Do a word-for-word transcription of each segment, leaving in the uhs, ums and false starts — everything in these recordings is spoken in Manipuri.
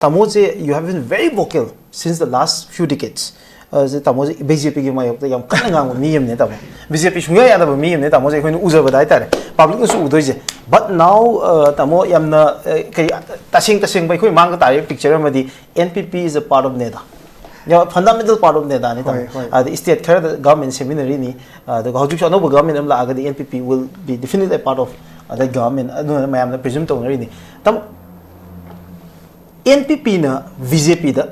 ꯇꯥꯃꯣꯁꯦ, you have been very vocal since the last few decades. ꯑ, ꯁꯤ ꯇꯥꯃꯣꯁꯦ ꯕꯤ ꯖꯦ ꯄꯤꯒꯤ ꯃꯥꯌꯣꯛꯇ ꯌꯥꯝ ꯀꯟꯅ ꯉꯥꯡꯕ ꯃꯤ ꯑꯃꯅꯦ ꯇꯥꯃꯣ꯫ ꯕꯤ ꯖꯦ ꯄꯤ ꯁꯨꯡꯌꯥ ꯌꯥꯗꯕ ꯃꯤ ꯑꯃꯅꯦ ꯇꯥꯃꯣꯁꯦ, ꯑꯩꯈꯣꯏꯅ ꯎꯖꯕꯗ ꯍꯥꯏꯇꯥꯔꯦ, ꯄꯕ꯭ꯂꯤꯛꯅꯁꯨ ꯎꯗꯣꯏꯁꯦ꯫ But now, ꯑ, ꯇꯥꯃꯣ, ꯌꯥꯝꯅ, ꯑ, ꯀꯩ, ꯇꯁꯦꯡ ꯇꯁꯦꯡꯕ ꯑꯩꯈꯣꯏ ꯃꯥꯡꯗ ꯇꯥꯔꯤꯕ ꯄꯤꯛꯆꯔ ꯑꯃꯗꯤ N P P is a part of NEDA. ꯌꯥꯝ fundamental part of NEDA ꯅꯤ ꯇꯥꯃꯣ꯫ ꯍꯣꯏ, ꯍꯣꯏ꯫ ꯑꯗ state ꯈꯔꯗ government ꯁꯦꯝꯃꯤꯟꯅꯔꯤꯅꯤ, ꯑꯗꯨꯒ ꯍꯧꯖꯤꯛꯁꯨ ꯑꯅꯧꯕ government ꯑꯃ ꯂꯥꯛꯑꯒꯗꯤ N P P will be definitely a part of that government, ꯑꯗꯨꯅ ꯃꯌꯥꯝꯅ presume ꯇꯧꯅꯔꯤꯅꯤ꯫ ꯇꯥꯃꯣ, N P P ꯅ B J P ꯗ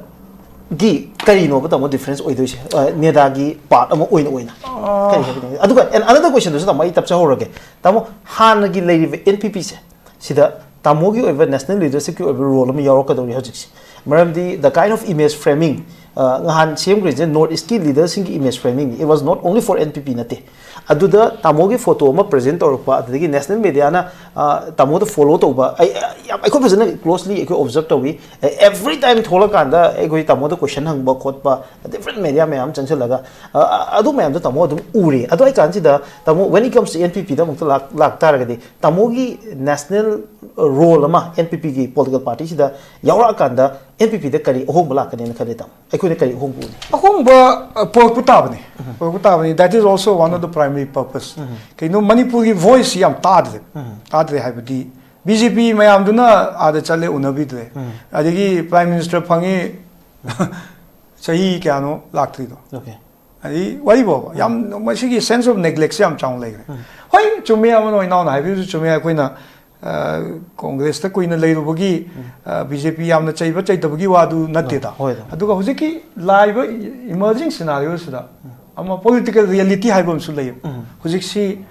ꯒꯤ ꯀꯔꯤꯅꯣꯕ ꯇꯥꯃꯣ difference ꯑꯣꯏꯗꯣꯏꯁꯦ? ꯑ, NEDA ꯒꯤ part ꯑꯃ ꯑꯣꯏꯅ ꯑꯣꯏꯅ꯫ ꯀꯔꯤ ꯍꯥꯏꯕꯅꯣ? ꯑꯗꯨꯒ and another question ꯗꯨꯁꯨ ꯇꯥꯃꯣ ꯑꯩ ꯇꯞꯆꯍꯧꯔꯒꯦ꯫ ꯇꯥꯃꯣ, ꯍꯥꯟꯅꯒꯤ ꯂꯩꯔꯤꯕ N P P ꯁꯦ, ꯁꯤꯗ ꯇꯥꯃꯣꯒꯤ ꯑꯣꯏꯕ national leadership ꯀꯤ ꯑꯣꯏꯕ role ꯑꯃ ꯌꯥꯎꯔꯛꯀꯗꯧꯔꯤ ꯍꯧꯖꯤꯛꯁꯦ꯫ ꯃꯔꯝꯗꯤ the kind of image framing, ꯑ, ꯉꯍꯥꯟ ꯁꯦꯝꯈ꯭ꯔꯤꯁꯦ North East ꯀꯤ leader ꯁꯤꯡꯒꯤ image framing ꯅꯤ꯫ It was not only for N P P ꯅꯠꯇꯦ꯫ ꯑꯗꯨꯗ ꯇꯥꯃꯣꯒꯤ photo ꯑꯃ present ꯇꯧꯔꯛꯄ, ꯑꯗꯨꯗꯒꯤ national media ꯅ, ꯑ, ꯇꯥꯃꯣꯗ follow ꯇꯧꯕ, ꯑꯩ, ꯑ, ꯌꯥꯝ, ꯑꯩꯈꯣꯏ ꯐꯖꯅ closely ꯑꯩꯈꯣꯏ observe ꯇꯧꯏ꯫ ꯑꯦ, every time ꯊꯣꯛꯂꯀꯥꯟꯗ ꯑꯩꯈꯣꯏ ꯇꯥꯃꯣꯗ question ꯍꯪꯕ ꯈꯣꯠꯄ, different media ꯃꯌꯥꯝ ꯆꯪꯁꯤꯜꯂꯒ, ꯑ, ꯑ, ꯑꯗꯨ ꯃꯌꯥꯝꯗꯣ ꯇꯥꯃꯣ ꯑꯗꯨꯝ ꯎꯔꯦ꯫ ꯑꯗꯨ ꯑꯩ ꯀꯥꯟꯁꯤꯗ ꯇꯥꯃꯣ, when it comes to N P P ꯗ ꯑꯃꯨꯛꯇ ꯂꯥꯛ-, ꯂꯥꯛꯇꯥꯔꯒꯗꯤ, ꯇꯥꯃꯣꯒꯤ national role ꯑꯃ N P P ꯒꯤ political party ꯁꯤꯗ ꯌꯥꯎꯔꯛꯑꯀꯥꯟꯗ N P P ꯗ ꯀꯔꯤ ꯑꯍꯣꯡꯕ ꯂꯥꯛꯀꯅꯤꯅ ꯈꯜꯂꯤ ꯇꯥꯃꯣ? ꯑꯩꯈꯣꯏꯅ ꯀꯔꯤ ꯑꯍꯣꯡꯕ ꯎꯅꯤ? ꯑꯍꯣꯡꯕ, ꯑ, ꯄꯨꯔꯛꯄ ꯇꯥꯕꯅꯤ꯫ ꯄꯨꯔꯛꯄ ꯇꯥꯕꯅꯤ꯫ That is also one of the primary purpose. ꯀꯩꯅꯣ, ꯃꯅꯤꯄꯨꯔꯒꯤ voice ꯁꯤ ꯌꯥꯝ ꯇꯥꯗ꯭ꯔꯦ꯫ ꯇꯥꯗ꯭ꯔꯦ ꯍꯥꯏꯕꯗꯤ B J P ꯃꯌꯥꯝꯗꯨꯅ ꯑꯥꯗ ꯆꯠꯂꯦ, ꯎꯅꯕꯤꯗ꯭ꯔꯦ꯫ ꯑꯗꯒꯤ Prime Minister ꯐꯪꯉꯤ, ꯆꯍꯤ ꯀꯌꯥꯅꯣ ꯂꯥꯛꯇ꯭ꯔꯤꯗꯣ꯫ Okay. ꯑꯗꯩ ꯋꯥꯔꯤ ꯐꯥꯎꯕ ꯌꯥꯝ, ꯃꯁꯤꯒꯤ sense of neglect ꯁꯦ ꯌꯥꯝ ꯆꯥꯎꯅ ꯂꯩꯈ꯭ꯔꯦ꯫ ꯍꯣꯏ, ꯆꯨꯝꯃꯦ, ꯑꯃꯅ ꯏꯅꯥꯎꯅ ꯍꯥꯏꯕꯤꯕꯁꯨ ꯆꯨꯝꯃꯦ꯫ ꯑꯩꯈꯣꯏꯅ, ꯑ, Congress ꯇ ꯀꯨꯏꯅ ꯂꯩꯔꯨꯕꯒꯤ, ꯑ, B J P ꯌꯥꯝꯅ ꯆꯩꯕ ꯆꯩꯗꯕꯒꯤ ꯋꯥꯗꯨ ꯅꯠꯇꯦꯗ꯫ ꯍꯣꯏꯗ꯫ ꯑꯗꯨꯒ ꯍꯧꯖꯤꯛꯀꯤ ꯂꯥꯛꯏꯕ emerging scenario ꯁꯤꯗ ꯑꯃ political reality ꯍꯥꯏꯕ ꯑꯃꯁꯨ ꯂꯩꯌꯦꯕ꯫ ꯍꯧꯖꯤꯛꯁꯤ,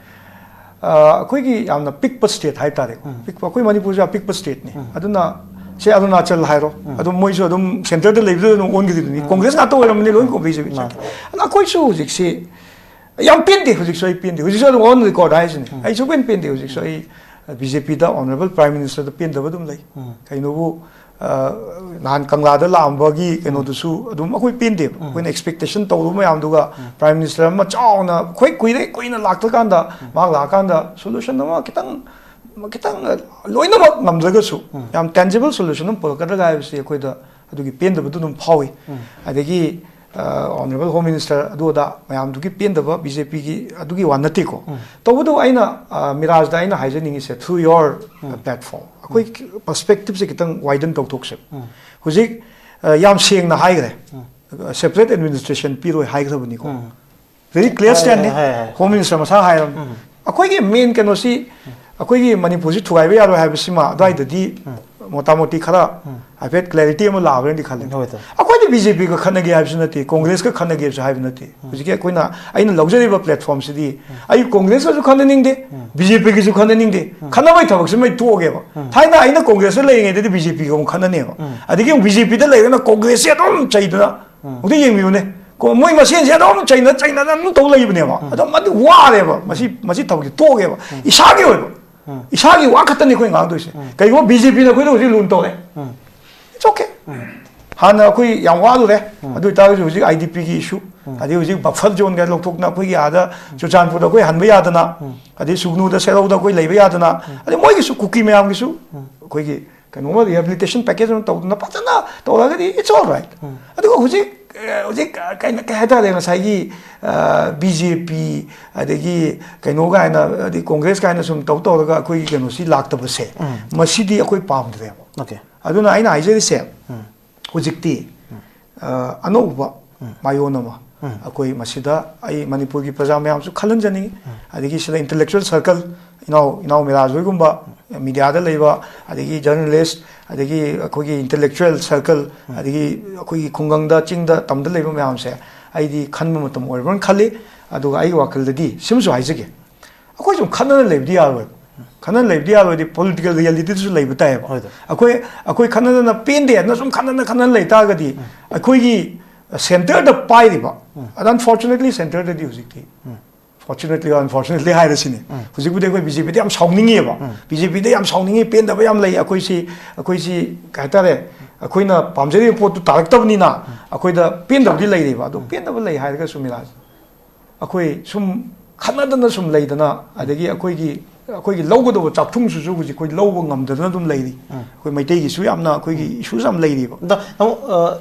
ꯑ, ꯑꯩꯈꯣꯏꯒꯤ ꯌꯥꯝꯅ ꯄꯤꯛꯄ state ꯍꯥꯏꯇꯥꯔꯦꯀꯣ꯫ ꯄꯤꯛꯄ, ꯑꯩꯈꯣꯏ ꯃꯅꯤꯄꯨꯔꯁꯦ ꯌꯥꯝ ꯄꯤꯛꯄ state ꯅꯤ꯫ ꯑꯗꯨꯅ ꯁꯦ ꯑꯔꯨꯅꯥꯆꯜ ꯍꯥꯏꯔꯣ, ꯑꯗꯨꯝ ꯃꯣꯏꯁꯨ ꯑꯗꯨꯝ centre ꯗ ꯂꯩꯕꯗꯨꯗ ꯑꯗꯨꯝ ꯑꯣꯟꯈꯤꯗꯣꯏꯅꯤ꯫ Congress ꯉꯥꯛꯇ ꯑꯣꯏꯔꯝꯃꯅꯤ ꯂꯣꯏ ꯀꯣ B J P ꯁꯦ꯫ ꯑꯗꯨꯅ ꯑꯩꯈꯣꯏꯁꯨ ꯍꯧꯖꯤꯛꯁꯤ ꯌꯥꯝ ꯄꯦꯟꯗꯦ꯫ ꯍꯧꯖꯤꯛꯁꯨ ꯑꯩ ꯄꯦꯟꯗꯦ꯫ ꯍꯧꯖꯤꯛꯁꯨ ꯑꯗꯨꯝ on record ꯍꯥꯏꯁꯤꯅꯤ꯫ ꯑꯩ ꯁꯨꯛꯄꯦꯟ ꯄꯦꯟꯗꯦ꯫ ꯍꯧꯖꯤꯛꯁꯨ ꯑꯩ B J P ꯗ Honourable Prime Minister ꯗ ꯄꯦꯟꯗꯕ ꯑꯗꯨꯝ ꯂꯩ꯫ ꯀꯩꯅꯣꯕꯨ, ꯑ, ꯅꯍꯥꯟ ꯀꯪꯂꯥꯗ ꯂꯥꯛꯑꯝꯕꯒꯤ ꯀꯩꯅꯣꯗꯨꯁꯨ ꯑꯗꯨꯝ ꯑꯩꯈꯣꯏ ꯄꯦꯟꯗꯦꯕ꯫ ꯑꯩꯈꯣꯏꯅ expectation ꯇꯧꯔꯨꯕ ꯃꯌꯥꯝꯗꯨꯒ Prime Minister ꯑꯃ ꯆꯥꯎꯅ ꯑꯩꯈꯣꯏ ꯀꯨꯏꯔꯦ, ꯀꯨꯏꯅ ꯂꯥꯛꯇ꯭ꯔꯀꯥꯟꯗ ꯃꯍꯥꯛ ꯂꯥꯛꯑꯀꯥꯟꯗ solution ꯑꯃ ꯈꯤꯇꯪ ꯈꯤꯇꯪ ꯂꯣꯏꯅꯃꯛ ꯉꯝꯗ꯭ꯔꯒꯁꯨ ꯌꯥꯝ tangible solution ꯑꯃ ꯄꯨꯔꯛꯀꯗ꯭ꯔꯒ ꯍꯥꯏꯕꯁꯤ ꯑꯩꯈꯣꯏꯗ ꯑꯗꯨꯒꯤ ꯄꯦꯟꯗꯕꯗꯨ ꯑꯗꯨꯝ ꯐꯥꯎꯏ꯫ ꯑꯗꯒꯤ ꯑꯣꯅꯔꯦꯕꯜ ꯍꯣꯝ ꯃꯤꯅꯤꯁꯇꯔ ꯑꯗꯨ ꯑꯗꯥ ꯃꯌꯥꯝꯗꯨꯒꯤ ꯄꯦꯟꯗꯕ ꯕꯤ ꯖꯦ ꯄꯤꯒꯤ ꯑꯗꯨꯒꯤ ꯋꯥ ꯅꯠꯇꯦꯀꯣ꯫ ꯇꯧꯕꯇꯕꯨ ꯑꯩꯅ ꯑ, ꯃꯤꯔꯥꯖꯗ ꯑꯩꯅ ꯍꯥꯏꯖꯅꯤꯡꯉꯤꯁꯦ, through your platform, ꯑꯩꯈꯣꯏ perspective ꯁꯦ ꯈꯤꯇꯪ widen ꯇꯧꯊꯣꯛꯁꯦ꯫ ꯍꯧꯖꯤꯛ ꯑ, ꯌꯥꯝ ꯁꯦꯡꯅ ꯍꯥꯏꯈ꯭ꯔꯦ, separate administration ꯄꯤꯔꯣꯏ ꯍꯥꯏꯈ꯭ꯔꯕꯅꯤꯀꯣ꯫ Very clear stand ꯅꯤ꯫ ꯍꯣꯝ ꯃꯤꯅꯤꯁꯇꯔ ꯃꯁꯥ ꯍꯥꯏꯔꯕꯅꯤ꯫ ꯑꯩꯈꯣꯏꯒꯤ ꯃꯦꯟ ꯀꯩꯅꯣꯁꯤ, ꯑꯩꯈꯣꯏꯒꯤ ꯃꯅꯤꯄꯨꯔꯁꯤ ꯊꯨꯒꯥꯏꯕ ꯌꯥꯔꯣꯏ ꯍꯥꯏꯕꯁꯤꯃ ꯑꯗꯨꯋꯥꯏꯗꯗꯤ ꯃꯣꯇꯥ ꯃꯣꯇꯤ ꯈꯔ ꯍꯥꯏꯐꯦꯠ clarity ꯑꯃ ꯂꯥꯛꯑꯕ꯭ꯔꯅꯗꯤ ꯈꯜꯂꯦ꯫ ꯑꯩꯈꯣꯏꯗꯤ ꯕꯤ ꯖꯦ ꯄꯤꯒ ꯈꯠꯅꯒꯦ ꯍꯥꯏꯕꯁꯨ ꯅꯠꯇꯦ, ꯀꯣꯡꯒ꯭ꯔꯦꯁꯀ ꯈꯠꯅꯒꯦ ꯍꯥꯏꯕꯁꯨ ꯍꯥꯏꯕ ꯅꯠꯇꯦ꯫ ꯍꯧꯖꯤꯛꯀꯤ ꯑꯩꯈꯣꯏꯅ, ꯑꯩꯅ ꯂꯧꯖꯔꯤꯕ platform ꯁꯤꯗꯤ ꯑꯩ ꯀꯣꯡꯒ꯭ꯔꯦꯁꯀꯁꯨ ꯈꯠꯅꯅꯤꯡꯗꯦ, ꯕꯤ ꯖꯦ ꯄꯤꯒꯁꯨ ꯈꯠꯅꯅꯤꯡꯗꯦ꯫ ꯈꯠꯅꯕꯩ ꯊꯕꯛꯁꯤꯃ ꯑꯩ ꯇꯣꯛꯑꯒꯦꯕ꯫ ꯊꯥꯏꯅ ꯑꯩꯅ ꯀꯣꯡꯒ꯭ꯔꯦꯁꯇ ꯂꯩꯔꯤꯉꯩꯗꯗꯤ ꯕꯤ ꯖꯦ ꯄꯤꯒ ꯑꯃꯨꯛ ꯈꯠꯅꯅꯦꯕ꯫ ꯑꯗꯒꯤ ꯑꯃꯨꯛ ꯕꯤ ꯖꯦ ꯄꯤꯗ ꯂꯩꯔꯒꯅ ꯀꯣꯡꯒ꯭ꯔꯦꯁꯁꯦ ꯑꯗꯨꯝ ꯆꯩꯗꯅ, ꯑꯃꯨꯛꯇ ꯌꯦꯡꯕꯤꯌꯨꯅꯦ꯫ ꯀꯣ-, ꯃꯣꯏ ꯃꯁꯦꯟꯁꯦ ꯑꯗꯨꯝ ꯆꯩꯅ, ꯆꯩꯅꯗꯅ ꯑꯗꯨꯝ ꯇꯧ ꯂꯩꯕꯅꯦꯕ꯫ ꯑꯗꯨꯝ ꯑꯗꯨ ꯋꯥꯔꯦꯕ꯫ ꯃꯁꯤ, ꯃꯁꯤ ꯊꯕꯛꯁꯤ ꯇꯣꯛꯑꯒꯦꯕ꯫ ꯏꯁꯥꯒꯤ ꯑꯣꯏꯕ, ꯏꯁꯥꯒꯤ ꯋꯥ ꯈꯛꯇꯅꯤ ꯑꯩꯈꯣꯏ ꯉꯥꯡꯗꯣꯏꯁꯦ꯫ ꯀꯩꯒꯨꯝꯕ ꯕꯤ ꯖꯦ ꯄꯤꯅ ꯑꯩꯈꯣꯏꯗ ꯍꯧꯖꯤꯛ ꯂꯨꯟ ꯇꯧꯔꯦ꯫ It's okay꯫ ꯍꯥꯟꯅ ꯑꯩꯈꯣꯏ ꯌꯥꯝ ꯋꯥꯔꯨꯔꯦ꯫ ꯑꯗꯨ ꯑꯣꯏꯇꯥꯔꯒꯁꯨ ꯍꯧꯖꯤꯛ ꯑꯥꯏ ꯗꯤ ꯄꯤꯒꯤ issue, ꯑꯗꯩ ꯍꯧꯖꯤꯛ buffer zone ꯒ ꯂꯧꯊꯣꯛꯇꯅ ꯑꯩꯈꯣꯏꯒꯤ ꯑꯥꯗ ꯆꯨꯔꯆꯥꯟꯄꯨꯔꯗ ꯑꯩꯈꯣꯏ ꯍꯟꯕ ꯌꯥꯗꯅ, ꯑꯗꯩ ꯁꯨꯒꯅꯨꯗ, ꯁꯦꯔꯧꯗ ꯑꯩꯈꯣꯏ ꯂꯩꯕ ꯌꯥꯗꯅ, ꯑꯗꯩ ꯃꯣꯏꯒꯤꯁꯨ ꯀꯨꯀꯤ ꯃꯌꯥꯝꯒꯤꯁꯨ ꯑꯩꯈꯣꯏꯒꯤ ꯀꯩꯅꯣꯝꯃ rehabilitation package ꯑꯃ ꯇꯧꯗꯅ ꯐꯖꯅ ꯇꯧꯔꯒꯗꯤ it's all right꯫ ꯑꯗꯨꯒ ꯍꯧꯖꯤꯛ, ꯑ, ꯍꯧꯖꯤꯛ, ꯑ, ꯀꯩ, ꯀꯩ ꯍꯥꯏꯇꯥꯔꯦ, ꯉꯁꯥꯏꯒꯤ, ꯑ, ꯕꯤ ꯖꯦ ꯄꯤ, ꯑꯗꯒꯤ ꯀꯩꯅꯣ ꯀꯥꯏꯅ, ꯑꯗꯩ ꯀꯣꯡꯒ꯭ꯔꯦꯁ ꯀꯥꯏꯅ ꯁꯨꯝ ꯇꯧ ꯇꯧꯔꯒ ꯑꯩꯈꯣꯏꯒꯤ ꯀꯩꯅꯣꯁꯤ ꯂꯥꯛꯇꯕꯁꯦ, ꯃꯁꯤꯗꯤ ꯑꯩꯈꯣꯏ ꯄꯥꯝꯗ꯭ꯔꯦꯕ꯫ ꯑꯗꯨꯅ ꯑꯩꯅ ꯍꯥꯏꯖꯔꯤꯁꯦ, ꯍꯧꯖꯤꯛꯇꯤ, ꯑ, ꯑꯅꯧꯕ ꯃꯥꯏꯑꯣꯟ ꯑꯃ ꯑꯩꯈꯣꯏ ꯃꯁꯤꯗ, ꯑꯩ ꯃꯅꯤꯄꯨꯔꯒꯤ ꯄ꯭ꯔꯖꯥ ꯃꯌꯥꯝꯁꯨ ꯈꯜꯍꯟꯖꯅꯤꯡꯉꯤ꯫ ꯑꯗꯒꯤ ꯁꯤꯗ intellectual circle, ꯏꯅꯥꯎ, ꯏꯅꯥꯎ ꯃꯤꯔꯥꯖ ꯍꯣꯏꯒꯨꯝꯕ media ꯗ ꯂꯩꯕ, ꯑꯗꯒꯤ journalist, ꯑꯗꯒꯤ ꯑꯩꯈꯣꯏꯒꯤ intellectual circle, ꯑꯗꯒꯤ ꯑꯩꯈꯣꯏꯒꯤ ꯈꯨꯡꯒꯪꯗ, ꯆꯤꯡꯗ, ꯇꯝꯗ ꯂꯩꯕ ꯃꯌꯥꯝꯁꯦ ꯑꯩꯗꯤ ꯈꯟꯕ ꯃꯇꯝ ꯑꯣꯏꯔꯕ꯭ꯔꯅ ꯈꯜꯂꯤ꯫ ꯑꯗꯨꯒ ꯑꯩꯒꯤ ꯋꯥꯈꯜꯗꯗꯤ ꯁꯤꯃꯁꯨ ꯍꯥꯏꯖꯒꯦ, ꯑꯩꯈꯣꯏ ꯁꯨꯝ ꯈꯠꯅꯅ ꯂꯩꯕꯗꯤ ꯌꯥꯔꯣꯏꯕ꯫ ꯈꯠꯅꯅ ꯂꯩꯕꯗꯤ ꯌꯥꯔꯣꯏꯗꯤ political reality ꯗꯁꯨ ꯂꯩꯕ ꯇꯥꯏꯌꯦꯕ꯫ ꯍꯣꯏꯗ꯫ ꯑꯩꯈꯣꯏ, ꯑꯩꯈꯣꯏ ꯈꯠꯅꯗꯅ ꯄꯦꯟꯗꯦ ꯍꯥꯏꯗꯅ ꯁꯨꯝ ꯈꯠꯅꯅ, ꯈꯠꯅꯅ ꯂꯩ ꯇꯥꯔꯒꯗꯤ ꯑꯩꯈꯣꯏꯒꯤ centre ꯗ ꯄꯥꯏꯔꯤꯕ, ꯑꯗ unfortunately centre ꯗꯗꯤ ꯍꯧꯖꯤꯛꯇꯤ, fortunately or unfortunately ꯍꯥꯏꯔꯁꯤꯅꯦ, ꯍꯧꯖꯤꯛꯄꯨꯗꯤ ꯑꯩꯈꯣꯏ ꯕꯤ ꯖꯦ ꯄꯤ ꯗ ꯌꯥꯝ ꯁꯥꯎꯅꯤꯡꯉꯤꯑꯕ꯫ ꯕꯤ ꯖꯦ ꯄꯤ ꯗ ꯌꯥꯝ ꯁꯥꯎꯅꯤꯡꯉꯤ, ꯄꯦꯟꯗꯕ ꯌꯥꯝ ꯂꯩ꯫ ꯑꯩꯈꯣꯏꯁꯤ, ꯑꯩꯈꯣꯏꯁꯤ ꯀꯩ ꯍꯥꯏꯇꯥꯔꯦ, ꯑꯩꯈꯣꯏꯅ ꯄꯥꯝꯖꯔꯤꯕ ꯄꯣꯠꯇꯨ ꯇꯥꯔꯛꯇꯕꯅꯤꯅ ꯑꯩꯈꯣꯏꯗ ꯄꯦꯟꯗꯕꯗꯤ ꯂꯩꯔꯤꯕ꯫ ꯑꯗꯣ ꯄꯦꯟꯗꯕ ꯂꯩ ꯍꯥꯏꯔꯒꯁꯨ ꯃꯤꯔꯥꯖ, ꯑꯩꯈꯣꯏ ꯁꯨꯝ ꯈꯠꯅꯗꯅ ꯁꯨꯝ ꯂꯩꯗꯅ, ꯑꯗꯒꯤ ꯑꯩꯈꯣꯏꯒꯤ ꯑꯩꯈꯣꯏꯒꯤ ꯂꯧꯒꯗꯧꯕ ꯆꯥꯛꯊꯨꯡꯁꯤꯁꯨ ꯍꯧꯖꯤꯛ ꯑꯩꯈꯣꯏ ꯂꯧꯕ ꯉꯝꯗꯗꯅ ꯑꯗꯨꯝ ꯂꯩꯔꯤ꯫ ꯑꯩꯈꯣꯏ ꯃꯩꯇꯩꯒꯤꯁꯨ ꯌꯥꯝꯅ ꯑꯩꯈꯣꯏꯒꯤ ꯏꯁꯨꯁ ꯌꯥꯝ ꯂꯩꯔꯤꯕ꯫ ꯑꯗ ꯇꯥꯃꯣ ꯑ,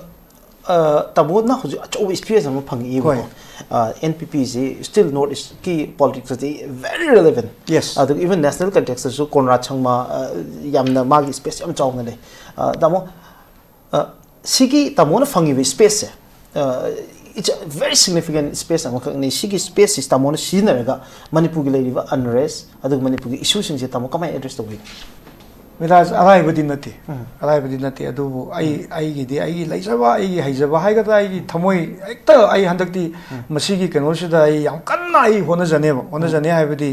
ꯑ, ꯇꯥꯃꯣꯅ ꯍꯧꯖꯤꯛ ꯑꯆꯧꯕ ꯏꯁꯄꯦꯁ ꯑꯃ ꯐꯪꯉꯛꯏꯕꯀꯣ꯫ ꯍꯣꯏ꯫ ꯑꯦꯟ ꯄꯤ ꯄꯤꯁꯤ still North Eastꯀꯤ ꯄꯣꯂꯤꯇꯤꯛꯁꯇꯗꯤ very relevant꯫ Yes. ꯑꯗꯨꯒ even national contextꯇꯁꯨ ꯀꯣꯟꯔꯥꯗ ꯁꯪꯃ ꯑ, ꯌꯥꯝꯅ ꯃꯥꯒꯤ ꯏꯁꯄꯦꯁ ꯌꯥꯝ ꯆꯥꯎꯅ ꯂꯩ꯫ ꯑ, ꯇꯥꯃꯣ ꯑ, ꯁꯤꯒꯤ ꯇꯥꯃꯣꯅ ꯐꯪꯉꯤꯕ ꯏꯁꯄꯦꯁꯁꯦ, it's a very significant space ꯑꯃꯈꯛꯅꯤ꯫ ꯁꯤꯒꯤ ꯏꯁꯄꯦꯁꯁꯤ ꯇꯥꯃꯣꯅ ꯁꯤꯖꯤꯟꯅꯔꯒ ꯃꯅꯤꯄꯨꯔꯒꯤ ꯂꯩꯔꯤꯕ ꯑꯟꯔꯦꯁ ꯑꯗꯨꯒ ꯃꯅꯤꯄꯨꯔꯒꯤ ꯏꯁꯨꯁꯤꯡꯁꯦ ꯇꯥꯃꯣ ꯀꯃꯥꯏꯅ ꯑꯦꯗ꯭ꯔꯦꯁ ꯇꯧꯕꯤꯒꯦ? ꯃꯤꯔꯥꯖ, ꯑꯔꯥꯏꯕꯗꯤ ꯅꯠꯇꯦ꯫ ꯑꯔꯥꯏꯕꯗꯤ ꯅꯠꯇꯦ꯫ ꯑꯗꯨꯕꯨ ꯑꯩ ꯑꯩꯒꯤꯗꯤ ꯑꯩꯒꯤ ꯂꯩꯖꯕ, ꯑꯩꯒꯤ ꯍꯩꯖꯕ ꯍꯥꯏꯒꯗ꯭ꯔꯥ, ꯑꯩꯒꯤ ꯊꯃꯣꯏ ꯍꯦꯛꯇ ꯑꯩ ꯍꯟꯗꯛꯇꯤ ꯃꯁꯤꯒꯤ ꯀꯩꯅꯣꯁꯤꯗ ꯑꯩ ꯌꯥꯝ ꯀꯟꯅ ꯑꯩ ꯍꯣꯠꯅꯖꯅꯦꯕ꯫ ꯍꯣꯠꯅꯖꯅꯤ ꯍꯥꯏꯕꯗꯤ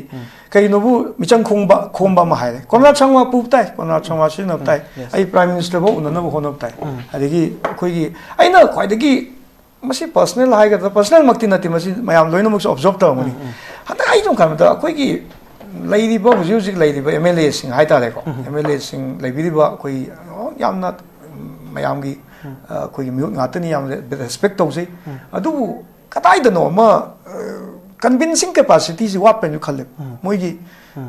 ꯀꯩꯅꯣꯕꯨ ꯃꯤꯆꯪ ꯈꯣꯝꯕ ꯈꯣꯝꯕ ꯑꯃ ꯍꯥꯏꯔꯦ꯫ ꯀꯣꯟꯔꯥꯗ ꯁꯪꯃ ꯄꯨꯕ ꯇꯥꯏ, ꯀꯣꯟꯔꯥꯗ ꯁꯪꯃ ꯁꯤꯖꯤꯟꯅꯕ ꯇꯥꯏ꯫ Yes. ꯑꯩ ꯄ꯭ꯔꯥꯏꯝ ꯃꯤꯅꯤꯁꯇꯔ ꯐꯥꯎ ꯎꯅꯅꯕ ꯍꯣꯠꯅꯕ ꯇꯥꯏ꯫ ꯑꯗꯒꯤ ꯑꯩꯈꯣꯏꯒꯤ ꯑꯩꯅ ꯈ꯭ꯋꯥꯏꯗꯒꯤ ꯃꯁꯤ ꯄꯔꯁꯅꯦꯜ ꯍꯥꯏꯒꯗ꯭ꯔꯥ, ꯄꯔꯁꯅꯦꯜꯃꯛꯇꯤ ꯅꯠꯇꯦ, ꯃꯁꯤ ꯃꯌꯥꯝ ꯂꯣꯏꯅꯃꯛꯁꯨ ꯑꯣꯕꯖꯔꯕ ꯇꯧꯔꯝꯒꯅꯤ꯫ ꯍꯟꯗꯛ ꯑꯩ ꯁꯨꯝ ꯈꯟꯕꯗ ꯑꯩꯈꯣꯏꯒꯤ ꯂꯩꯔꯤꯕ, ꯍꯧꯖꯤꯛ ꯍꯧꯖꯤꯛ ꯂꯩꯔꯤꯕ ꯑꯦꯝ ꯑꯦꯜ ꯑꯦꯁꯤꯡ ꯍꯥꯏꯇꯥꯔꯦꯀꯣ, ꯑꯦꯝ ꯑꯦꯜ ꯑꯦꯁꯤꯡ ꯂꯩꯕꯤꯔꯤꯕ ꯑꯩꯈꯣꯏ ꯌꯥꯝꯅ ꯃꯌꯥꯝꯒꯤ ꯑ, ꯑꯩꯈꯣꯏꯒꯤ ꯃꯤꯍꯨꯠ ꯉꯥꯛꯇꯅꯤ, ꯌꯥꯝ ꯔꯦꯁꯄꯦꯛ ꯇꯧꯖꯩ꯫ ꯑꯗꯨꯕꯨ ꯀꯗꯥꯏꯗꯅꯣ ꯑꯃ ꯀꯟꯚꯤꯟꯁꯤꯡ ꯀꯦꯄꯥꯁꯤꯇꯤꯁꯤ ꯋꯥꯠꯄꯅꯁꯨ ꯈꯜꯂꯦ꯫ ꯃꯣꯏꯒꯤ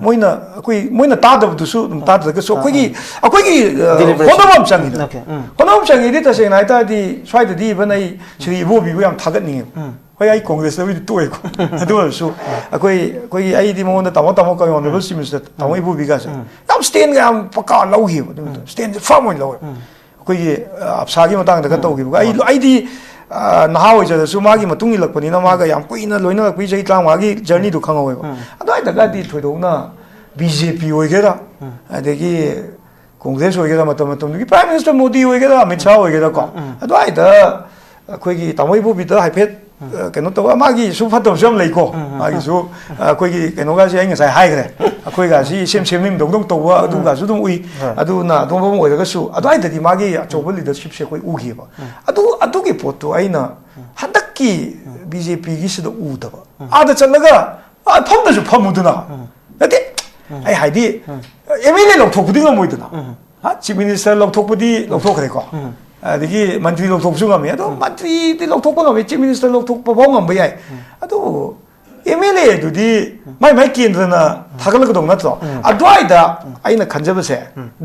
ꯃꯣꯏꯅ ꯑꯩꯈꯣꯏ ꯃꯣꯏꯅ ꯇꯥꯗꯕꯗꯨꯁꯨ ꯑꯗꯨꯝ ꯇꯥꯗ꯭ꯔꯒꯁꯨ ꯑꯩꯈꯣꯏꯒꯤ ꯑꯩꯈꯣꯏꯒꯤ ꯑ, Deliberation. ꯍꯣꯠꯅꯕ ꯑꯃ ꯆꯪꯉꯤꯗꯅ꯫ Okay. ꯎꯝ. ꯍꯣꯠꯅꯕ ꯑꯃ ꯆꯪꯉꯤꯗꯤ ꯇꯁꯦꯡꯅ ꯍꯥꯏꯇꯥꯔꯗꯤ ꯁ꯭ꯋꯥꯏꯗꯗꯤ ꯏꯚꯟ ꯑꯩ ꯁ꯭ꯔꯤ ꯏꯕꯣꯕꯤꯕꯨ ꯌꯥꯝ ꯊꯥꯒꯠꯅꯤꯡꯉꯦꯕ꯫ ꯍꯣꯏ, ꯑꯩ ꯀꯣꯡꯒ꯭ꯔꯦꯁꯇꯕꯨꯗꯤ ꯇꯣꯛꯑꯦꯀꯣ꯫ ꯑꯗꯨ ꯑꯣꯏꯔꯁꯨ ꯑꯩꯈꯣꯏ ꯑꯩꯈꯣꯏꯒꯤ ꯑꯩꯗꯤ ꯃꯉꯣꯟꯗ ꯇꯥꯃꯣ ꯇꯥꯃꯣ ꯀꯧꯏ, ꯑꯣꯅꯔꯦꯕꯜ ꯆꯤꯐ ꯃꯤꯅꯤꯁꯇꯔ ꯇꯥꯃꯣ ꯏꯕꯣꯕꯤꯒꯥꯁꯦ ꯌꯥꯝ ꯁ꯭ꯇꯦꯟꯒ ꯌꯥꯝ ꯄꯀꯥ ꯂꯧꯈꯤꯕ꯫ ꯑꯗꯨ ꯃꯇꯝꯗ ꯁ꯭ꯇꯦꯟꯁꯦ ꯐꯥꯔꯝ ꯑꯣꯏꯅ ꯂꯧꯋꯦ꯫ ꯑꯩꯈꯣꯏꯒꯤ ꯑ, ꯑꯞꯁꯥꯒꯤ ꯃꯇꯥꯡꯗꯒ ꯇꯧꯈꯤꯕꯒ ꯑꯩ ꯑꯩꯗꯤ ꯑ, ꯅꯍꯥ ꯑꯣꯏꯖꯔꯁꯨ ꯃꯥꯒꯤ ꯃꯇꯨꯡ ꯏꯜꯂꯛꯄꯅꯤꯅ ꯃꯥꯒ ꯌꯥꯝ ꯀꯨꯏꯅ ꯂꯣꯏꯅꯔꯛꯄꯒꯤ ꯆꯍꯤ ꯇꯔꯥꯃꯉꯥꯒꯤ ꯖꯔꯅꯤꯗꯣ ꯈꯪꯍꯧꯋꯦꯕ꯫ ꯑꯗꯨꯋꯥꯏꯗꯒꯗꯤ ꯊꯣꯏꯗꯣꯛꯅ ꯕꯤ ꯖꯦ ꯄꯤ ꯑꯣꯏꯒꯦꯔꯥ, ꯑꯗꯒꯤ ꯀꯣꯡꯒ꯭ꯔꯦꯁ ꯑꯣꯏꯒꯦꯔꯥ, ꯃꯇꯝ ꯃꯇꯝꯗꯨꯒꯤ ꯄ꯭ꯔꯥꯏꯝ ꯃꯤꯅꯤꯁꯇꯔ ꯃꯣꯗꯤ ꯑꯣꯏꯒꯦꯔꯥ, ꯑꯃꯤꯠ ꯁꯥꯍ ꯑꯣꯏꯒꯦꯔꯥꯀꯣ, ꯑꯗꯨꯋꯥꯏꯗ ꯑꯩꯈꯣꯏꯒꯤ ꯇꯥꯃꯣ ꯏꯕꯣꯕꯤꯗ ꯍꯥꯏꯐꯦꯠ ꯑ, ꯀꯩꯅꯣ ꯇꯧꯕ, ꯃꯥꯒꯤꯁꯨ ꯐꯠꯇꯕꯁꯨ ꯌꯥꯝ ꯂꯩꯀꯣ꯫ ꯃꯥꯒꯤꯁꯨ ꯑ, ꯑꯩꯈꯣꯏꯒꯤ ꯀꯩꯅꯣꯒꯥꯁꯦ ꯑꯩ ꯉꯁꯥꯏ ꯍꯥꯏꯈ꯭ꯔꯦ꯫ ꯑꯩꯈꯣꯏꯒꯥꯁꯤ ꯁꯦꯝ ꯁꯦꯝꯅꯤꯡꯗꯧꯗꯧ ꯇꯧꯕ ꯑꯗꯨꯒꯥꯁꯨ ꯑꯗꯨꯝ ꯎꯏ꯫ ꯑꯗꯨꯅ ꯑꯗꯣꯝꯕꯝ ꯑꯣꯏꯔꯒꯁꯨ ꯑꯗꯨꯋꯥꯏꯗꯗꯤ ꯃꯥꯒꯤ ꯑꯆꯧꯕ ꯂꯤꯗꯔꯁꯤꯞꯁꯦ ꯑꯩꯈꯣꯏ ꯎꯈꯤꯕ꯫ ꯑꯗꯨ ꯑꯗꯨꯒꯤ ꯄꯣꯠꯇꯨ ꯑꯩꯅ ꯍꯟꯗꯛꯀꯤ ꯕꯤ ꯖꯦ ꯄꯤꯒꯤꯁꯤꯗ ꯎꯗꯕ꯫ ꯑꯥꯗ ꯆꯠꯂꯒ ꯑ, ꯐꯝꯗꯁꯨ ꯐꯝꯃꯨꯗꯅ꯫ ꯅꯠꯇꯦ, ꯑꯩ ꯍꯥꯏꯗꯤ ꯑꯦꯝ ꯑꯦꯜ ꯑꯦ ꯂꯧꯊꯣꯛꯄꯗꯤ ꯉꯝꯃꯣꯏꯗꯅ꯫ ꯍꯥ? ꯆꯤꯐ ꯃꯤꯅꯤꯁꯇꯔ ꯂꯧꯊꯣꯛꯄꯗꯤ ꯂꯧꯊꯣꯛꯈ꯭ꯔꯦꯀꯣ꯫ ꯑꯗꯒꯤ ꯃꯟꯇ꯭ꯔꯤ ꯂꯧꯊꯣꯛꯄꯁꯨ ꯉꯝꯃꯤ꯫ ꯑꯗꯣ ꯃꯟꯇ꯭ꯔꯤꯗꯤ ꯂꯧꯊꯣꯛꯄ ꯉꯝꯃꯤ, ꯆꯤꯐ ꯃꯤꯅꯤꯁꯇꯔ ꯂꯧꯊꯣꯛꯄ ꯐꯥꯎ ꯉꯝꯕ ꯌꯥꯏ꯫ ꯑꯗꯨꯕꯨ ꯑꯦꯝ ꯑꯦꯜ ꯑꯦꯗꯨꯗꯤ ꯃꯥꯏ ꯃꯥꯏ ꯀꯦꯟꯗ꯭ꯔꯅ ꯊꯥꯒꯠꯂꯛꯀꯗꯧ ꯅꯠꯇ꯭ꯔꯣ? ꯑꯗꯨꯋꯥꯏꯗ ꯑꯩꯅ ꯈꯟꯖꯕꯁꯦ,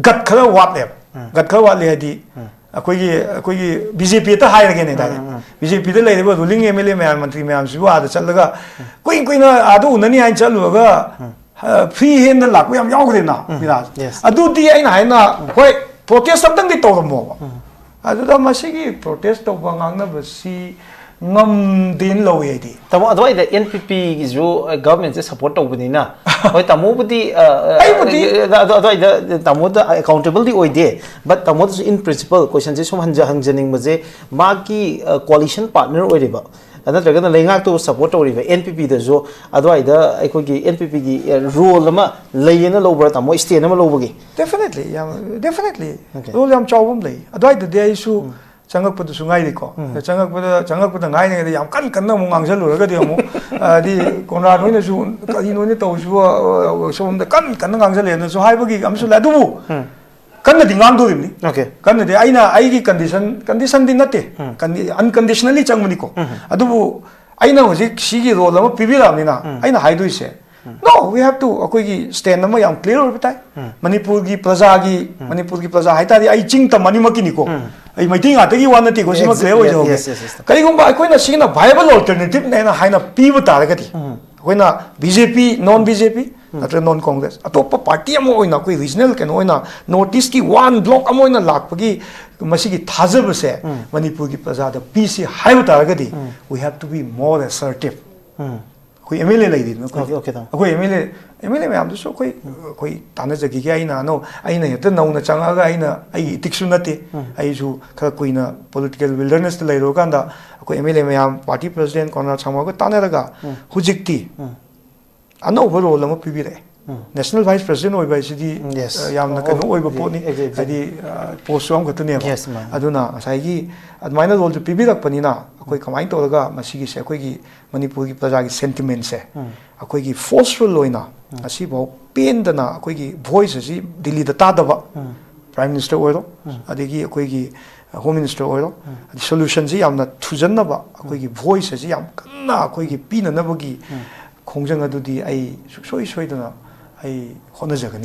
ꯒꯠ ꯈꯔ ꯋꯥꯠꯂꯦꯕ꯫ ꯒꯠ ꯈꯔ ꯋꯥꯠꯂꯦ ꯍꯥꯏꯗꯤ, ꯑꯩꯈꯣꯏꯒꯤ, ꯑꯩꯈꯣꯏꯒꯤ ꯕꯤ ꯖꯦ ꯄꯤ ꯍꯦꯛꯇ ꯍꯥꯏꯔꯒꯦꯅꯦ, ꯗꯥꯏꯔꯦꯛ꯫ ꯕꯤ ꯖꯦ ꯄꯤꯗ ꯂꯩꯔꯤꯕ ꯔꯨꯂꯤꯡ ꯑꯦꯝ ꯑꯦꯜ ꯑꯦ ꯃꯌꯥꯝ, ꯃꯟꯇ꯭ꯔꯤ ꯃꯌꯥꯝꯁꯤꯕꯨ ꯑꯥꯗ ꯆꯠꯂꯒ ꯀꯨꯏ ꯀꯨꯏꯅ ꯑꯥꯗ ꯎꯅꯅꯤ ꯍꯥꯏꯅ ꯆꯠꯂꯨꯔꯒ, ꯐ꯭ꯔꯤ ꯍꯦꯟꯗ ꯂꯥꯛꯄ ꯌꯥꯝ ꯌꯥꯎꯈ꯭ꯔꯦꯅ, ꯃꯤꯔꯥꯖ꯫ Yes. ꯑꯗꯨꯗꯤ ꯑꯩꯅ ꯍꯥꯏꯅ, ꯍꯣꯏ, ꯄ꯭ꯔꯣꯇꯦꯁ ꯑꯝꯇꯪꯗꯤ ꯇꯧꯔꯝꯃꯣꯕ꯫ ꯑꯗꯨꯗ ꯃꯁꯤꯒꯤ ꯄ꯭ꯔꯣꯇꯦꯁ ꯇꯧꯕ, ꯉꯥꯡꯅꯕꯁꯤ ꯉꯝꯗꯦꯅ ꯂꯧꯋꯤ ꯑꯩꯗꯤ꯫ ꯇꯥꯃꯣ, ꯑꯗꯨꯋꯥꯏꯗ ꯑꯦꯟ ꯄꯤ ꯄꯤꯒꯤꯁꯨ ꯒꯚꯔꯟꯃꯦꯟꯁꯦ ꯁꯞꯄꯣꯔꯠ ꯇꯧꯕꯅꯤꯅ, ꯍꯣꯏ, ꯇꯥꯃꯣꯕꯨꯗꯤ, ꯑ, ꯑ, ꯑꯩꯕꯨꯗꯤ ꯑ, ꯑꯗꯨ-, ꯑꯗꯨꯋꯥꯏꯗ ꯇꯥꯃꯣꯗ ꯑꯦꯀꯥꯎꯟꯇꯦꯕꯜꯗꯤ ꯑꯣꯏꯗꯦ, but ꯇꯥꯃꯣꯗꯁꯨ in principle ꯀꯣꯏꯁꯟꯁꯦ ꯁꯨꯝ ꯍꯟꯖ-, ꯍꯪꯖꯅꯤꯡꯕꯁꯦ, ꯃꯥꯒꯤ, ꯑ, ꯀꯣꯑꯥꯂꯤꯁꯟ ꯄꯥꯔꯠꯅꯔ ꯑꯣꯏꯔꯤꯕ, ꯅꯠꯇ꯭ꯔꯒꯅ ꯂꯩꯉꯥꯛꯇꯕꯨ ꯁꯞꯄꯣꯔꯠ ꯇꯧꯔꯤꯕ ꯑꯦꯟ ꯄꯤ ꯄꯤꯗꯁꯨ ꯑꯗꯨꯋꯥꯏꯗ ꯑꯩꯈꯣꯏꯒꯤ ꯑꯦꯟ ꯄꯤ ꯄꯤꯒꯤ ꯔꯣꯜ ꯑꯃ ꯂꯩꯌꯦꯅ ꯂꯧꯕ꯭ꯔꯥ, ꯇꯥꯃꯣ, ꯁ꯭ꯇꯦꯟ ꯑꯃ ꯂꯧꯕꯒꯤ? Definitely, ꯌꯥꯝ, definitely. Okay. ꯔꯣꯜ ꯌꯥꯝ ꯆꯥꯎꯕ ꯑꯃ ꯂꯩ꯫ ꯑꯗꯨꯋꯥꯏꯗꯗꯤ ꯑꯩꯁꯨ ꯎꯝ꯫ ꯆꯪꯉꯛꯄꯗꯁꯨ ꯉꯥꯏꯔꯤꯀꯣ꯫ ꯎꯝ꯫ ꯆꯪꯉꯛꯄꯗ, ꯆꯪꯉꯛꯄꯗ ꯉꯥꯏꯔꯤꯉꯩꯗ ꯌꯥꯝ ꯀꯟꯅ ꯀꯟꯅ ꯑꯃꯨꯛ ꯉꯥꯡꯁꯜꯂꯨꯔꯒꯗꯤ ꯑꯃꯨꯛ, ꯍꯥꯏꯗꯤ, ꯀꯣꯟꯔꯥꯗ ꯍꯣꯏꯅꯁꯨ "ꯀꯔꯤꯅꯣꯅꯦ ꯇꯧꯔꯤꯁꯤꯕꯣ, ꯑ, ꯁꯣꯝꯗ ꯀꯟꯅ ꯀꯟꯅ ꯉꯥꯡꯁꯜꯂꯦꯅꯁꯨ" ꯍꯥꯏꯕꯒꯤ ꯑꯃꯁꯨ ꯂꯩ꯫ ꯑꯗꯨꯕꯨ ꯎꯝ꯫ ꯀꯟꯅꯗꯤ ꯉꯥꯡꯗꯣꯔꯤꯕꯅꯤ꯫ Okay. ꯀꯟꯅꯗꯤ ꯑꯩꯅ ꯑꯩꯒꯤ ꯀꯟꯗꯤꯁꯟ, ꯀꯟꯗꯤꯁꯟꯗꯤ ꯅꯠꯇꯦ꯫ ꯎꯝ꯫ ꯀꯟꯗꯤ-, unconditionally ꯆꯪꯕꯅꯤꯀꯣ꯫ ꯎꯝ꯫ ꯑꯗꯨꯕꯨ ꯑꯩꯅ ꯍꯧꯖꯤꯛ ꯁꯤꯒꯤ ꯔꯣꯜ ꯑꯃ ꯄꯤꯕꯤꯔꯛꯑꯕꯅꯤꯅ, ꯎꯝ꯫ ꯑꯩꯅ ꯍꯥꯏꯗꯣꯏꯁꯦ, ꯎꯝ꯫ No, we have to, ꯑꯩꯈꯣꯏꯒꯤ stand ꯑꯃ ꯌꯥꯝ clear ꯑꯣꯏꯕ ꯇꯥꯏ꯫ ꯎꯝ꯫ ꯃꯅꯤꯄꯨꯔꯒꯤ ꯄ꯭ꯔꯖꯥꯒꯤ, ꯎꯝ꯫ ꯃꯅꯤꯄꯨꯔꯒꯤ ꯄ꯭ꯔꯖꯥ ꯍꯥꯏ ꯇꯥꯔꯗꯤ ꯑꯩ ꯆꯤꯡ ꯇꯝ ꯑꯅꯤꯃꯛꯀꯤꯅꯤꯀꯣ꯫ ꯎꯝ꯫ ꯑꯩ ꯃꯩꯇꯩ ꯉꯥꯛꯇꯒꯤ ꯋꯥ ꯅꯠꯇꯦꯀꯣ, ꯁꯤꯃ Yes, clear yes, ꯑꯣꯏꯖꯍꯧꯒꯦ꯫ Yes, yes, yes. ꯀꯔꯤꯒꯨꯝꯕ ꯑꯩꯈꯣꯏꯅ ꯁꯤꯒꯤꯅ viable alternative ꯅꯦꯅ ꯍꯥꯏꯅ ꯄꯤꯕ ꯇꯥꯔꯒꯗꯤ, ꯎꯝ꯫ ꯑꯩꯈꯣꯏꯅ ꯕꯤ ꯖꯦ ꯄꯤ, non ꯕꯤ ꯖꯦ ꯄꯤ, ꯎꯝ꯫ ꯅꯠꯇ꯭ꯔꯒ non Congress, ꯑꯇꯣꯞꯄ ꯄꯥꯔꯇꯤ ꯑꯃ ꯑꯣꯏꯅ, ꯑꯩꯈꯣꯏ regional ꯀꯩꯅꯣ ꯑꯣꯏꯅ, North East ꯀꯤ one bloc ꯑꯃ ꯑꯣꯏꯅ ꯂꯥꯛꯄꯒꯤ ꯃꯁꯤꯒꯤ ꯊꯥꯖꯕꯁꯦ ꯎꯝ꯫ ꯃꯅꯤꯄꯨꯔꯒꯤ ꯄ꯭ꯔꯖꯥꯗ ꯄꯤꯁꯤ ꯍꯥꯏꯕ ꯇꯥꯔꯒꯗꯤ, ꯎꯝ꯫ We have to be more assertive. ꯎꯝ꯫ ꯑꯩꯈꯣꯏ ꯑꯦꯝ ꯑꯦꯜ ꯑꯦ ꯂꯩꯔꯤꯗꯅ ꯑꯩꯈꯣꯏꯒꯤ꯫ Okay, okay, ꯇꯥꯃꯣ꯫ ꯑꯩꯈꯣꯏ M L A, M L A ꯃꯌꯥꯝꯗꯨꯁꯨ ꯑꯩꯈꯣꯏ, ꯎꯝ꯫ ꯑꯩꯈꯣꯏ ꯇꯥꯟꯅꯖꯈꯤꯒꯦ꯫ ꯑꯩꯅ ꯑꯅꯧ-, ꯑꯩꯅ ꯍꯦꯛꯇ ꯅꯧꯅ ꯆꯪꯉꯛꯑꯒ ꯑꯩꯅ ꯑꯩꯒꯤ ethics ꯁꯨ ꯅꯠꯇꯦ꯫ ꯎꯝ꯫ ꯑꯩꯁꯨ ꯈꯔ ꯀꯨꯏꯅ political wilderness ꯇ ꯂꯩꯔꯨꯔꯀꯥꯟꯗ ꯑꯩꯈꯣꯏ ꯑꯦꯝ ꯑꯦꯜ ꯑꯦ ꯃꯌꯥꯝ, party president ꯀꯣꯟꯔꯥꯗ ꯁꯥꯡꯃꯒ ꯇꯥꯟꯅꯔꯒ ꯎꯝ꯫ ꯍꯧꯖꯤꯛꯇꯤ ꯎꯝ꯫ ꯑꯅꯧꯕ ꯔꯣꯜ ꯑꯃ ꯄꯤꯕꯤꯔꯛꯑꯦ꯫ ꯎꯝ꯫ National Vice President ꯑꯣꯏꯕ ꯍꯥꯏꯁꯤꯗꯤ, ꯎꯝ, yes. ꯑ, ꯌꯥꯝꯅ ꯑꯣ, ꯀꯩꯅꯣ ꯑꯣꯏꯕ exactly, ꯄꯣꯠꯅꯤ꯫ Exactly. ꯍꯥꯏꯗꯤ, ꯑ, post ꯁꯨ ꯑꯃꯈꯛꯇꯅꯦꯕ꯫ Yes, ꯃꯥꯅꯤ꯫ ꯑꯗꯨꯅ ꯉꯁꯥꯏꯒꯤ ꯑꯗꯨꯃꯥꯏꯅ ꯔꯣꯜꯗꯨ ꯄꯤꯕꯤꯔꯛꯄꯅꯤꯅ ꯑꯩꯈꯣꯏ ꯎꯝ꯫ ꯀꯃꯥꯏꯅ ꯇꯧꯔꯒ ꯃꯁꯤꯒꯤꯁꯦ ꯑꯩꯈꯣꯏꯒꯤ ꯃꯅꯤꯄꯨꯔꯒꯤ ꯄ꯭ꯔꯖꯥꯒꯤ sentiment ꯁꯦ ꯎꯝ꯫ ꯑꯩꯈꯣꯏꯒꯤ forceful ꯑꯣꯏꯅ ꯎꯝ꯫ ꯉꯁꯤꯐꯥꯎ ꯄꯦꯟꯗꯅ ꯑꯩꯈꯣꯏꯒꯤ voice ꯑꯁꯤ ꯗꯤꯜꯂꯤꯗ ꯇꯥꯗꯕ, ꯎꯝ꯫ Prime Minister ꯑꯣꯏꯔꯣ, ꯑꯗꯒꯤ ꯑꯩꯈꯣꯏꯒꯤ Home Minister ꯑꯣꯏꯔꯣ, ꯑꯗꯩ solution ꯁꯤ ꯌꯥꯝꯅ ꯊꯨꯖꯟꯅꯕ, ꯑꯩꯈꯣꯏꯒꯤ voice ꯑꯁꯤ ꯌꯥꯝ ꯀꯟꯅ ꯑꯩꯈꯣꯏꯒꯤ ꯄꯤꯅꯅꯕꯒꯤ ꯈꯣꯡꯖꯪ ꯑꯗꯨꯗꯤ ꯑꯩ ꯁꯨꯡꯁꯣꯏ ꯁꯣꯏꯗꯅ ꯑꯩ ꯍꯣꯠꯅꯖꯒꯅꯤ꯫